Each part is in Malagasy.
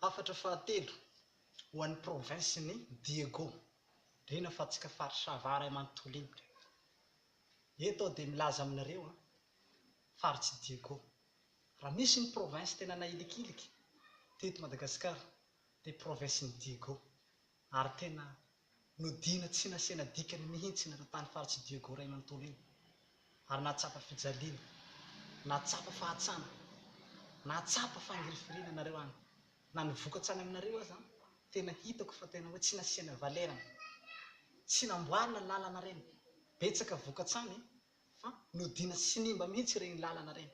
Hafatra fahatelo ho an'ny province-n'i Diego, indrindra fa antsika faritra Sava iray manontolo iny. Eto aho dia milaza aminareo an, farits'i Diego. Raha misy ny province tena nahilikiliky teto Madagasikara dia province-n'i Diego. Ary tena nodiana tsy nasiana dikany mihitsy nareo tany farits'i Diego iray manontolo iny. Ary nahatsapa fijaliana, nahatsapa fahatsana, nahatsapa fangirifiriana nareo any. Na ny vokatra any aminareo aza tena hitako fa tena hoe tsy nasiana valerana. Tsy namboarina lalana ireny. Betsaka vokatra any fa nodiana sinimba mihitsy ireny lalana ireny.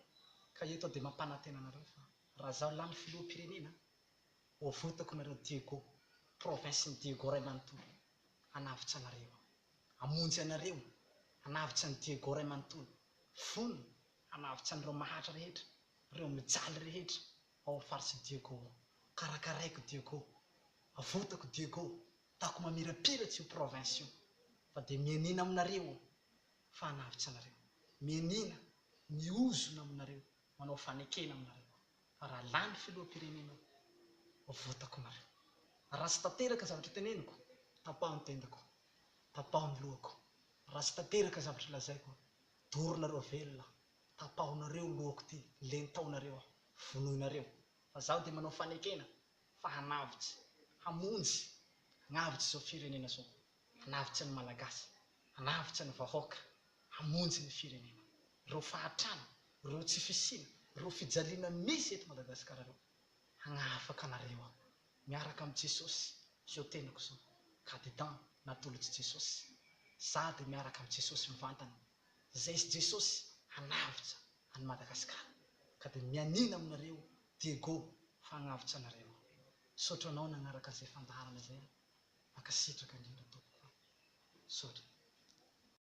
Ka eto aho dia mampanantena anareo fa raha zaho lany filoham-pirenena, ho avotako nareo Diego, province-n'i Diego iray manontolo. Hanavotra anareo aho. Hamonjy anareo, hanavotra an'i Diego iray manontolo. Vonona hanavotra an'ireo mahatra rehetra, ireo mijaly rehetra ao amin'ny faritr'i Diego ao. Karakaraiko Diego. Avotako Diego. Tako mamirapiratsy io province io. Fa dia mianiana aminareo aho fa hanavotra anareo. Mianiana, mihozona aminareo, manao fanekena aminareo aho. Fa raha lany filoham-pirenena aho, avotako nareo. Raha tsy tanteraka ny zavatra teneniko, tapaho ny tendako, tapaho ny lohako. Raha tsy tanteraka ny zavatra lazaiko, doronareo velona aho, tapahonareo lohako ity, lentaonareo aho, vonoinareo. Fa zaho dia manao fanekena fa hanavotsy, hamonjy, hagnavotsy izao firenena izao, hanavotsy ny Malagasy, hanavotsy ny vahoaka, hamonjy ny firenena. Ireo fahatrana, ireo tsy fisiana, ireo fijaliana misy eto Madagasikara ireo, hagnafaka anareo aho. Miaraka amin'i Jesosy izao tenako izao, Kadidan natolotr'i Jesosy. Za dia miaraka amin'i Jesosy mivantana. Zay sy Jesosy hanavotra an'i Madagascar. Ka dia mianiana aminareo Diego fa hagnavotra anareo aho. Misaotra anao nagnaraka an'izay fandaharana izay aho. Mankasitraka indrindra tompoko a. Misaotra.